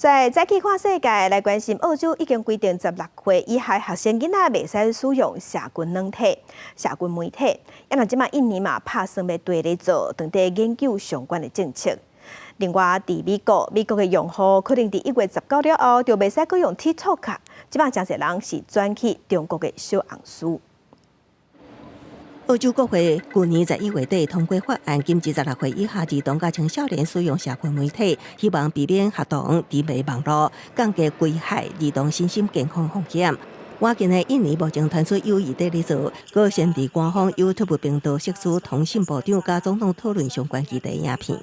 在再去看世界來關心，澳洲已經規定16歲以下學生囡仔袂使使用社群軟體、社群媒體。啊，若這馬印尼嘛拍算欲綴咧做，當地研究相關的政策。另外，佇美國，美國的用戶可能佇1月19了後就袂使閣用 TikTok。這馬誠濟人是轉去中國的小紅書。澳洲國會舊年11月底通過法案，禁止16歲以下兒童佮青少年使用社群媒體，希望避免學童沉迷網路，降低危害兒童身心健康風險。倚近的印尼目前傳出有意佇咧做，閣先佇官方 YouTube 頻道釋出通信部長佮總統討論相關議題影片。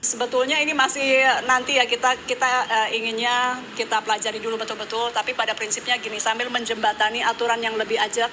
Sebetulnya ini masih nanti ya, kita kita inginnya kita pelajari dulu betul-betul, tapi pada prinsipnya gini, sambil menjembatani aturan yang lebih ajek,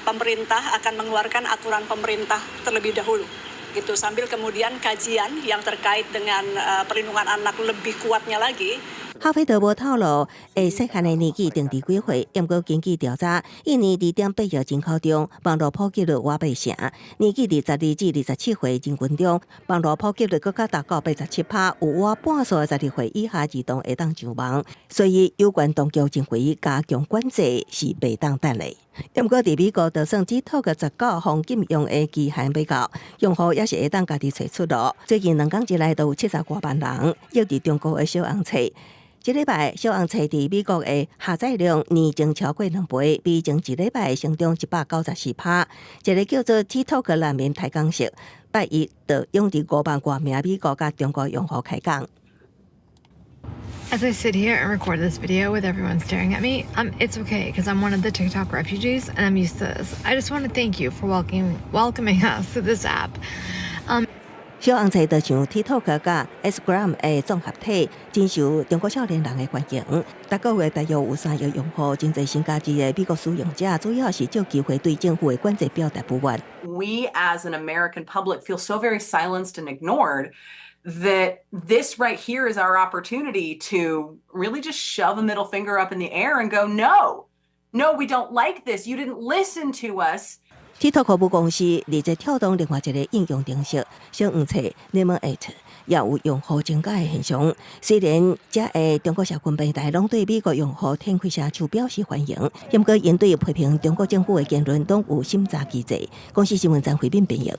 pemerintah akan mengeluarkan aturan pemerintah terlebih dahulu gitu, sambil kemudian kajian yang terkait dengan perlindungan anak lebih kuatnya lagi. 哈菲德無透露會設限的年紀定佇幾歲，毋過根據調查，印尼2.8億人口中，網路普及率倚八成，年紀佇12至27歲人群中，網路普及率閣較達到87趴，有倚半數的12歲以下兒童會當上網，所以有關當局認為加強管制是袂當等的。毋過佇美國，就算 TikTok 19封禁用的期限欲到，用戶也是會當家己揣出路。最近兩工之內都有70外萬人約佇中國的小紅冊。這禮拜小紅冊佇美國的下載量年增超過2倍，比前一禮拜成長194趴。一个叫做 TikTok 難民提綱式，拜一就湧佇5萬外名美國佮中國用戶開講。 As I sit here and record this video with everyone staring at me, it's okay because I'm one of the TikTok refugees and I'm used to this. I just want to thank you for welcoming us to this app. 小紅冊就像 TikTok 佮 Instagram 的綜合體，真受中國少年人的歡迎。逐個月大約有3億用戶，真濟新加入的美國使用者，主要是藉機會對政府的管制表達不滿。 We as an American public feel so very silenced and ignored that this right here is our opportunity to really just shove a middle finger up in the air and go, "No, no, we don't like this. You didn't listen to us." TikTok 母公司字節跳動另外一個應用程式小黃冊 Lemon8也有用戶增加的現象。雖然遮个中國社群平台攏對美國用戶展開聲手表示歡迎，毋過𪜶對批評中國政府的言論攏有審查機制。公視新聞張惠敏編譯。